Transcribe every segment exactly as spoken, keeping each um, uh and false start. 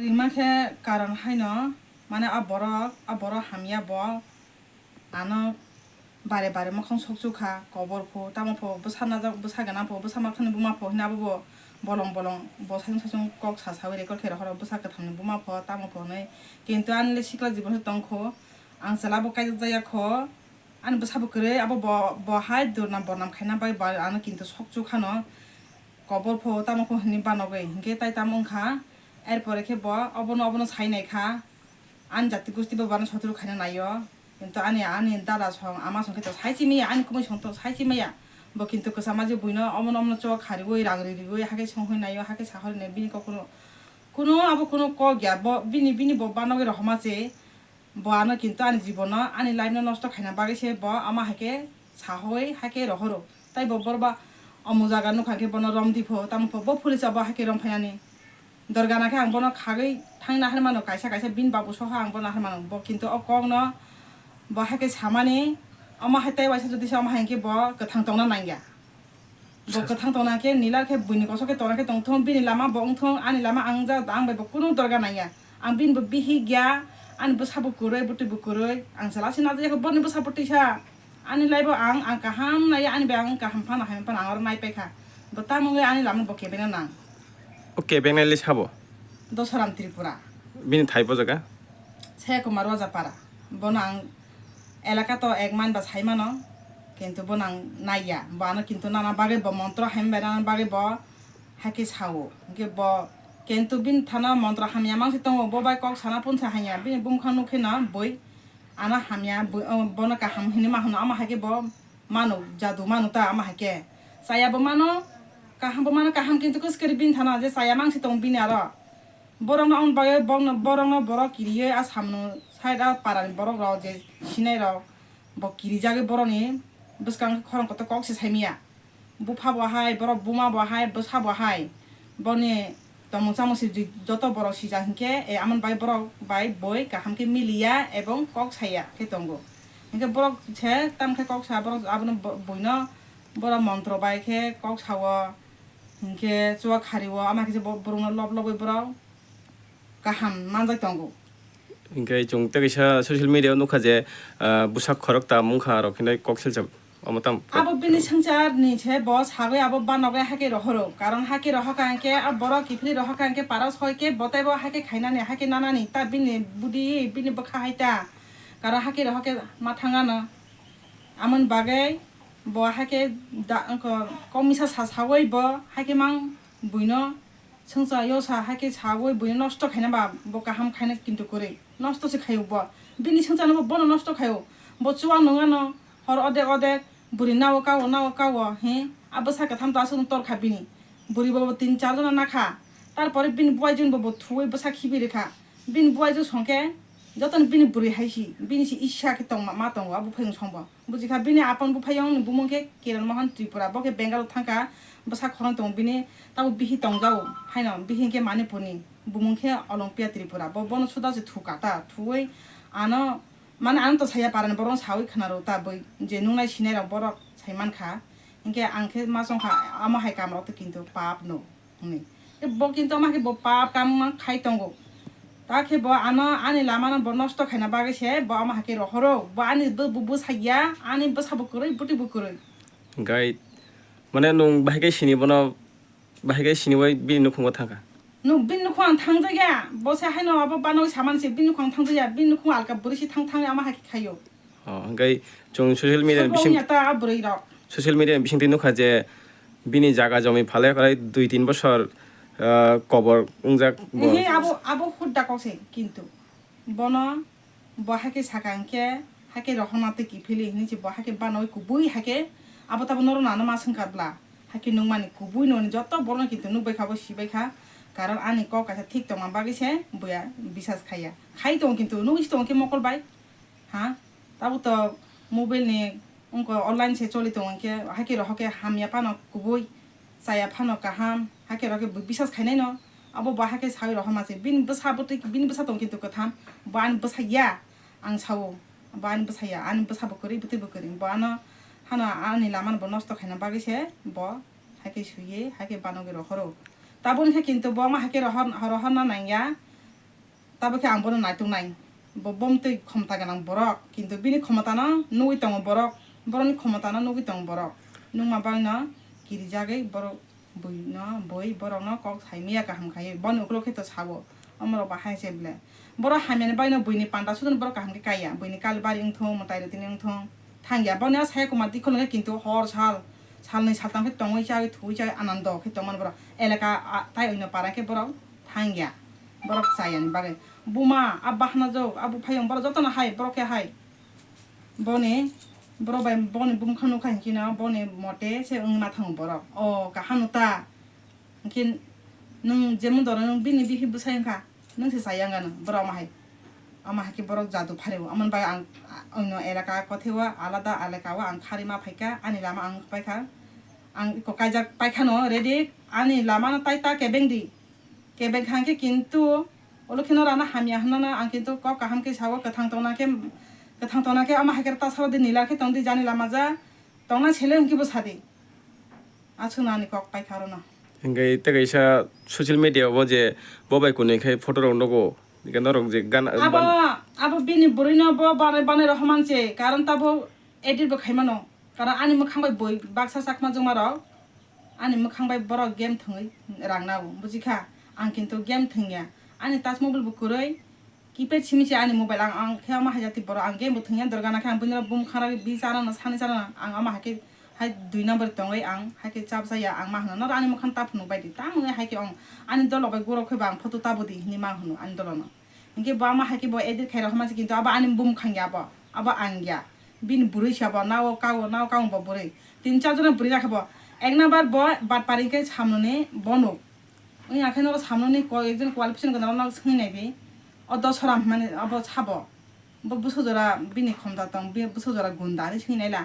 Rima khe karon haino, mane a borok, a borok hamya bo ano bare bare mokhang sokchukha, kobor pho, tamo pho, bwsa najak, bwsa gana pho, bwsa makthani buma pho, hwnwi abo bo bolong bolong bo saichung saichung kok sa saui record khe rohoro, bwsa kwthamni buma pho, tamo pho hwnwi. Kintu ani le sikla jibon se tongkho, ang chwla bo kaijak jaya kho, ani bwsa bo kwrwi, abo bo, bo hai durnam bornam khaina bai ba ano kintu sokchukhano, kobor pho, tamo pho hwnwi banogwi, hinkhe tai tamo wngkha, erpore khe bo obono, obono sai naikha. Ani jati gusti bo bana sotro khaina naio. Kintu ani, ani dada song, ama song khe to sai si maya, ani kumui song to sai si maya. Bo kintu kwchama je buino omono omono chok khariui, rang ri riui, hakhe song hoi naio, hakhe sa hoi naio, bini kok kuno, kuno abo kuno kok ya. Bo bini, bini bo banogwi rohoma se. Bo ano kintu ani jibono, ani life no nosto khaina bagwi se bo ama hakhe sa hoi, hakhe rohoro. Tai bo borba omo jaga nukha khe bono rom di pho, tamo pho, bo police abo hakhe rom phainani. Dorgana khe ang bono khagwi thangna harmano, kaisa kaisa bini babu soha ang bono harmano. Bo kintu o kokno bo hai khe samani, omo hai tei waisa jodi se omo hai khe bo kwthang tongna nangya. Bo kwthang tongna khe nila khe buini kosok khe tongna khe tongthung, bini lama bo wngthung, ani lama ang ja, ang bai bo kunu dorga nangya. Ang bini bo bihik ya, ani bwsa bo kwrwi, bwtwi bo kwrwi, ang chwla se najak ya khe, boni bwsa bwtwi sa. Ani lai bo ang, ang kaham nai, ani bai ang kaham phano, hamya phano ang oro nai paikha. Bo tamo wngwi ani lama bo kebengna nang. O kebeng nai le sabo? Dosaram Tripura. Bini thai bo jaga? Sai Kumar Wajapara. Bono ang elaka to ek man ba sai mano, kintu bono ang nai ya. Bo ano kintu nana bagwi bo montro hamya bai nana bagwi bo hakhe sao. Hwnkhe bo kintu bini thana montro hamya mangsi tongo, bo bai kok sana punsa hanya. Bini bumkhang nukhe no bui. Ano hamya, bo-, o, bono kaham hinwi ma hwno, omo hai khe bo mano, jadu mano ta, omo hai khe. Chaya bo mano, kaham bo mano, kaham kintu kwswk kwrwi bini thana je chaya mangsi tongo bini aro. Borokno omo bagwi bokno, borokno borok kiriui a samno side a parani borok rok je sinai rok bo kirijagwi borokni bwskang khorang kotor kok se saimaya. Bupha bo hai, borok buma bo hai, bwsa bo hai. Boni tongmung chamung se joto borok sijak hinkhe, e, amoni bai borok bai boi kaham khe miliya ebong kok saya khe tongo. Hinkhe borok se tamkhe kok sa, borok abono bo-, buino borok montro bai khe kok sao, hinkhe chuwa khario, ama khe se bo-, borokno lob lobwi borok kaham manjak tongo. Hinkhe chwng tei kaisa social media o nukha je, ah, bwsak khorokta mungkha rok hinwi kok silsa, omo tam? Abo bini swngcharni se bo sagwi abo banogwi hakhe rohoro. Karon hakhe rohokha hinkhe a borok kiphilwi rohokha hinkhe para soi khe bo teibo hakhe khainani, hakhe nanani ta bini budi, bini bwkha hai ta. Karon hakhe rohokhe ma thangano. Amoni bagwi bo hakhe da, ko-, komisa sa saui bo hakhe mang buino Swngchar yosa hai khe saui buino nosto khaina ba bo kaham khaina kintu kwrwi. Nosto se khaio bo. Bini swngcharno bo bono nosto khaio. Bo chuwak nung ano hor odek odek bwrwi nao kao nao kao he. A bwsa kwtham to aswk tor kha bini. Bwrwi bo tin char jona na kha. Tarpore bini buai jun bo bo thuwi bwsa khibi rwkha. Bini buai jun song khe jotono bini bwrwi hai si. Bini se isa khe tong ma tong o a buphai song bo. Buji kha bini apon buphayungni bumung khe Kiran Mohan Tripura, bo khe Bengal o thang kha, bwsa khorang tongo bini, tabuk bihi tong jao haino, bihi khe Manipur ni, bumung khe Olompia Tripura. Bo bono suda se thu ka ta, thuwi ano, mane, ano to saya parani borok saui khna rw ta, boi je nungnai sinai rok borok sai man kha, hinkhe ang khe ma chong kha, amo hai kam rok to kintu pap no. Hwnwi. Tei bo kintu ama khe bo pap kam ma khai tongo. Ta khe bo ano ani lama no bo nosto khaina bagwi se bo ama hakhe rohoro. Bo ani bo, bo bwsa ya, ani bwsa bo kwrwi, bwtwi bo kwrwi. Gai, mane nwng bahai khe sini bono, bahai khe sini bai bini nukhungo thangkha? Nwng bini nukhung ang thangjakya, bo se haino abo bano samani se bini nukhung ang thangjakya, bini nukhung alka bwrwi se thang thang ama hakhe khaio. Oh, hwnkhe chwng social media ni bising, ta a bwrwi rok. Social media ni bisingtwi nukha je bini jaga jomi phalai phalai dui tin bosor, ah, kobor wngjak bo. Ehe, abo, abo hudda kok se kintu. Bono bo hakhe saka hinkhe, hakhe rohorna tei kiphilwi hinwi se bo hakhe banoi kubui hakhe abo tabo norok nano ma swngkha bla. Hakhe nukmani kubui noni joto borokno kintu nukbai kha bo sibai kha. Karon ani kok kaisa thik tongma bagwi se boya bisas khaiya. Khai tongo kintu nugwi se tongo khe mokol bai. Ha, tabuk to mobile ni wngkha, online se choli tongo, hinkhe hakhe rohor khe hamya phano kubui, chaya phano kaham, hakhe rohor khe bui bisas khainai no, abo bo hakhe saui rohorma se. Bini bwsa bwtwi, bini bwsa tongo kintu kwtham, bo ani bwsa ya, ang sao, bo ani bwsa ya, ani bwsa bo kwrwi, bwtwi bo kwrwi, bo ano hano ani lama no bo nosto khaina bagwi se bo. Hakhe suiye, hakhe banogwi rohoro. Taboni khe kintu bo ma hakhe rohor-, rohorna nangya. Tabuk khe ang bono naituk nai. Bo bomtwi khomta gwnang borok, kintu bini khomotano nugwi tongo borok, borokni khomotano nugwi tongo borok. Nungma bagwino kirijagwi borok buino, bui borokno kok sai maya kaham khai, boni ukulok khe to sabo, omorok bahai se ble. Borok hamyani bagwino buini panda sudon borok kaham khe kaiya, buini kalbari wngthung, mwtai rwtini wngthung, thangya. Boni a saya kuma dikhol hwnkhe kintu hor sal, salnwi saltham khe tongwi chagwi thuwi chagwi anando khe tongmani borok. Elaka a-, tai oino para khe borok thangya, borok chayani bagwi. Buma, a bahna jok, a buphayung, borok jotono hai, borok khe hai. Boni, borok bai boni bumkha nukha hinkhe no, boni mote se wngwi ma thango borok. O, kaham no ta. Hinkhe nwng jemon doro nwng bini bihi bwsai wngkha, nwng se chaya wngkha nwng, borok omo hai. Omo hai khe borok jadu phareo. Amoni bagwi ang, a, oino elaka kotheo alada elaka o ang kharwi ma phaikha, ani lama ang paikha. Ang iko kaijak paikhano ready, ani lama no tai ta kebeng di. Kebeng kha hinkhe kintu, olo kheno rana hamya hwnna no ang kintu kok kaham khe sao, kwthang tongna khe, kwthang tongna khe omo hai khe ta sao di, nila khe tong di, jani lama ja tongna sele hinkhe bo sa di. Aswkno ani kok paikha orono. Hinkhe tei kaisa social media o bo je bo bai kwnwi khai photo rok nugo, hinkhe norok je gan-, abo, ban- abo bini bwrwino bo banai, banai rw hwnman se, karon tabo edit bo khaimano. Karon ani mwkhang bai bui baksa chakma jwngma rok, ani mwkhang bai borok game thwngwi rang nao, bujikha? Ang kintu game thwngya, ani touch mobile bo kwrwi, keypad simi se ani mobile, ang, ang khe omo hai jati borok, ang game bo thwngya, dorgana khe ang buini rok bumkha rok bi chana no, sani chana no, ang omo hai khe hai dui number tongwi ang hai khe chap chaya, ang ma hwno, noro ani mwkhang ta phunuk bai di, tamo hai khe ong, ani dolo bai guro khe ba ang photo tabo di hinwi ma hwno ani dolo no. Hinkhe bo ama hai khe bo edit khai rok hwnma se, kintu abo ani bumkhang ya bo, abo ang ya. Bini bwrwi se abo, nao kao, nao kao bo bwrwi. Tin char jona bwrwi rakhe bo. Ek number bo batpari khe samnoni bonok. Wng ya khe noro samnoni ko-, ekjon qualification gwnang rok swngwi nai di. O Dosoram hwnmani abo sabo. Bo bwswk jora bini khomda tong, bi-, bwswk jora gunda hinwi swngwi nai la.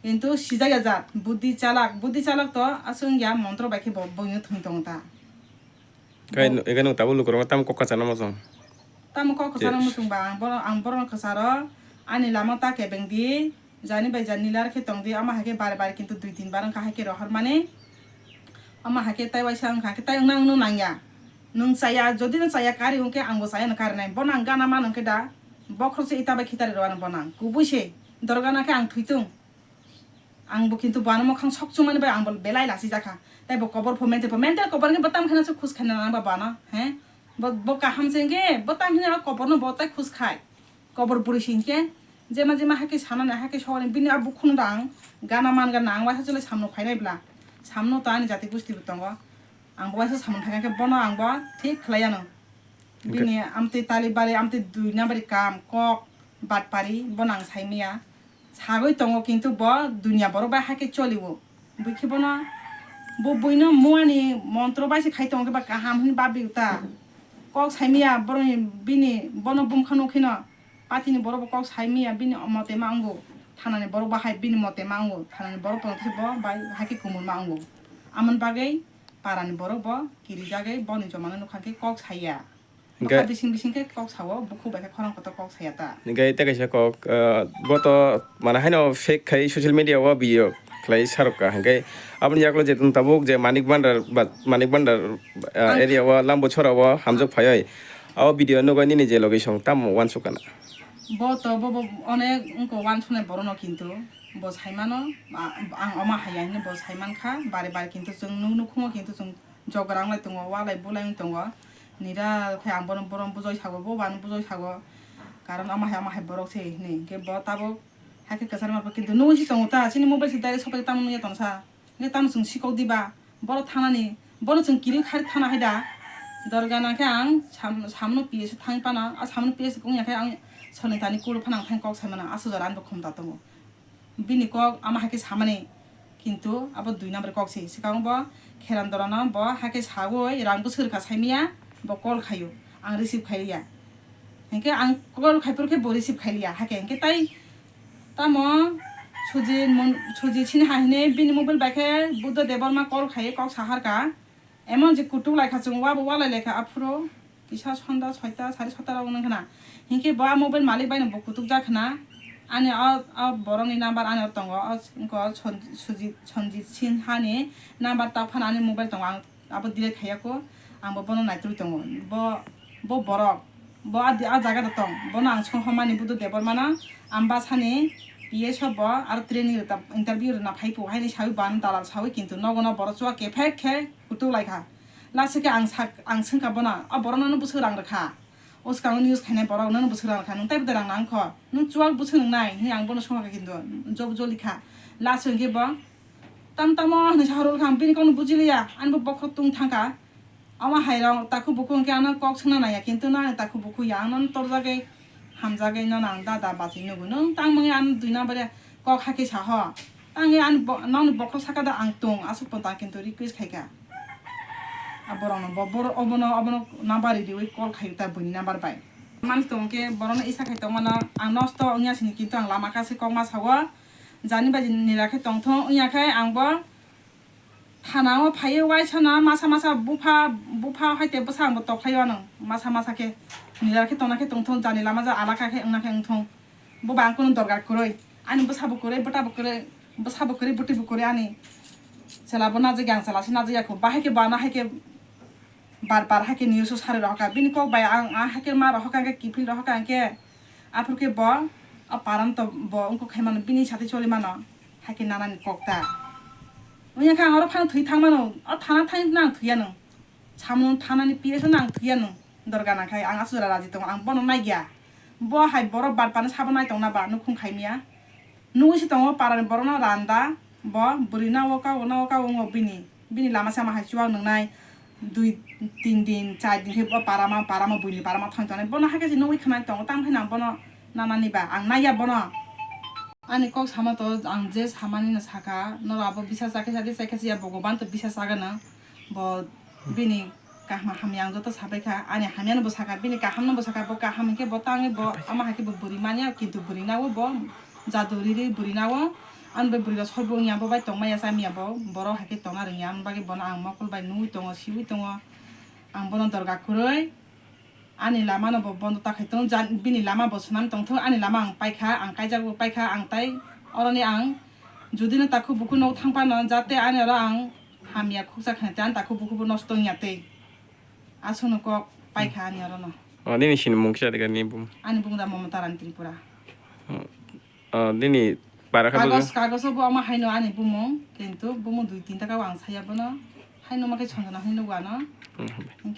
Kintu sijak ya jat, buddhi chalak, buddhi chalak to aswk wng ya, montro bai khe bo, boino thwng tongo ta. Khai Bo- no, ega no tabuk lukurok tamo kok kwchana muchung. Tamo kok kwchana Yes. muchung ba, ang bono, ang bono kwcharo, ani lama ta kebeng di, jani bai jani lar khe tong di, ama hai khe bare bare kintu dui tin bar wngkha hai khe rohor mani, ama hai khe tai waisa wngkha khe tai wngna wngno nang ya. Nwng chaya, jodi no chaya kari wngkhe ang bo chaya no kari nai, bono ang gana man wngkhe da, bokhorok se ita bai khitari rw ano bono ang, kubui se, dorgana khe ang thwi tung. Ang bo kintu bo ano mokhang sok chumani bai ang bo belai lasi jakha. Tai bo kobor pho mental pho, mental kobor khe bo tam kheno se khus khaina nang ba bo ano, he? Bo, bo kaham se hwnkhe bo tam kheno kobor no bo tai khus khai. Kobor bwrwi se hwnkhe jema jema hakhe sanani hakhe sogani bini a bukhukno da ang gana man gana ang waisa chwlai samno phainai bla. Samno ta ani jati gusti bo tongo. Ang bo waisa samno phaikha khe bono ang bo thik khlai ano. Hwnkhe Bini amtwi tali bari, amtwi dui nabari kam, kok, batpari, bono ang sai maya. Sagwi tongo, kintu bo dunia borok bai hai khe choli o. Bui khe bono, bo buino muani montro bai se khai tongo khe ba kaham hwnwi babi uta. Kok sai maya boroni, bini, bono bumkha nukhe no. Patini borok bo kok sai maya, bini mote ma wngo. Thanani borok bo hai bini mote ma wngo. Thanani borok tongthosi bo bai hai khe kumul ma wngo. Amoni bagwi parani borok bo kirijagwi boni jomano nukha khe kok saiya. Hingke Nokha bising bising khe kok sao, bukhuk bai khe khorang kotor kok saya ta. Hingke tei kaisa kok, ah, bo to mana haino fake khai social media o video khlai sarok ka. Hingke aboni yagulo je tong tabuk je Manik Bhandar ba, Manik Bhandar, ah, Ang area o Lambuchhora o hamjak phaioi. O video nugo nini je logi song tamo wansuk kana. Bo to bo, bo onek wngko wansuknai borokno kintu bo saimano, a-, ang oma haya hinwi bo saimankha bare bare kintu chwng nuk nukhungo kintu chwng Jok rang lai tongo, walai bulai wng tongo. Nira khe ang bono borom bujoi sago, bo bano bujoi sago. Karon ama hai, ama hai borok se hinwi. Hingke bo tabuk hakhe kwchar ma pho kintu nugwi se tongo ta, chini mobile se direct sopai tamo nungya tongsa. Hingke tamo chwng sikok diba? Borok thanani, bono chwng kiri khari thana hai da. Dorga nang khe ang sam-, samno P S thang pana, a samno P S wngya khe ang solni tani kulu phano ang thang kok sai mano, aswk jora ani bo khumta tongo. Bini kok ama hai khe samani, kintu abo dui number kok se. Swkang bo Kheran Dorano bo hai khe saui rang bwswk rwkha saimaya, bo call khaio, ang receive khailiya. Hinkhe ang call khaiphuru khe bo receive khailiya, hai khe hinkhe tai tamo Sujit Mon-, Sujit Sinha hinwi bini mobile bai khe Buddha Debbarma call khai kok saharka. Emon je kutuk lai kha, chwng wabo walai lai kha, aphuru kisa sonda soita, sari sota rok wng kha na. Hinkhe bo a mobile malik bai no bo kutuk jak kha na. Ani o, o borok ni number ani o tongo, o wngkha Son-, Sujit, Sonjit Sinha ni number tak phano ani mobile tongo, ang abo delete khaiya kho, ang bo bono naitrwi tongo. Bo, bo borok Bo a, a jaga da tong, bono ang song homani budu Debbarma no, ang basani P S o bo aro training rwta, interview rwna phai phu haini sawi bo ano dalal sawi, kintu nogo no borok chuwa kephek khe kutuk lai kha. Last khe ang sak, ang swngkha bono, o borok no bwswk rang rwkha? O swkang o news khainai borok no bwswk rang rwkha, nwng taibo de rang nang kho, nwng chuwak bwswk nwngnai hwnwi ang bono songkha, kintu job joli kha. Last hwnkhe bo tam tamo hwnwi sa horokha, ang bini kokno bujiliya, ani bo bokhorok tung thangkha. Omo hai rok takhuk bukhuk hwnkhe ano kok swngna naiya, kintu nang takhuk bukhuk ya, ang nono torjagwi hamjagwi nono ang dada bachwi nugo, nwng tangmani ano dui number ya kok hakhe saho, tangwi ani bo-, nokni bokhorok saka da ang tung, aswk pon ta kintu request khaikha. A borokno bo, borok obono, obono number riwi call khaio ta buini number bai. Mani tongkhe borokno isa khai tongmano ang nosto wngya sini, kintu ang lama kase kokma sao, jani bai nira khe tongthung wngya khe ang bo Thana o phaiwi waisa no masa masa bupha, bupha hai te bwsa ang bo tokhlai o ano masa masa khe nira khe tongna khe tongthung, jani lama ja alaka khe wngna khe wngthung. Bo ba ang kunu dorkar kwrwi, ani bwsa bo kwrwi, bwta bo kwrwi, bwsa bo kwrwi, bwtwi bo kwrwi ani chwla bo najagya, ang chwla se najagya kho, bahai khe bo ano hai khe bar bar hai khe news o sari rohorkha, bini kok bai ang a hai khe ma rohorkha, hwnkhe kiphil rohorkha, hwnkhe aphuru khe bo o paran to bo wngkuk khai mano, bini satwi choli mano. Hakhe nanani kok ta. Wngya khe ang oro phano thwi thang mano. O thana thani no ang thwiya nung. Samung thanani P S no ang thwiya nung. Dorga nang khai ang aswk jora raji tongo. Ang bono naigya. Bo hai borok bar pano sabo nai tongna ba nukhung khai miya. Nugwi se tongo parani borok no randa. Bo bwrwi na o ka o na o ka o wngo bini. Bini lama sama hai chuwak nungnai. Dui, tin din, char din khe bo parama, parama, buini parama thang tongnai. Bono hakhe se nugwi khwnai tongo. Tamo khe nang bono nanani ba. Ang naiya bono. Ani kok sama to ang je samani no saka, norok abo bisa chakhe sadi chakhe siya Bhogoban to bisa chagana, bo bini kaham hamya ang joto sabaikha, ani hamya no bo saka, bini kaham no bo saka, bo kaham hinkhe bo tangwi bo ama haikhe bo bwrwi manya, kintu bwrwi nago bo jadu riri bwrwi nago, ani bai bwrwi rok soi bo wngya bo bai tongmaya chamya bo, borok haikhe tongna rwngya, ani bagwi bono ang mokol bai nugwi tongo, siwi tongo, ang bono dorga kwrwi. Ani lama no bo bondo ta khai tongo, jan-, bini lama bo swnam tong thung, ani lama ang paikha, ang kaijak bo paikha, ang tai oroni ang judi no takhuk bukhuk nok thang phano, jate ani oro ang hamya khuksa khna tei ani takhuk bukhuk bo nosto wngya tei aswk no kok paikha ani oro no. O, nini sini mung kisa dega ni bum. Ani bung da Mamata Rani Tripura. O, nini para kha Kagos, bwswk? Kagos o bo ama haino ani bumung, kintu bumung dui tinta kha ang saya bono. Haino ma khe Sanjana hinwi nugo ano. Hmm. Hinkhe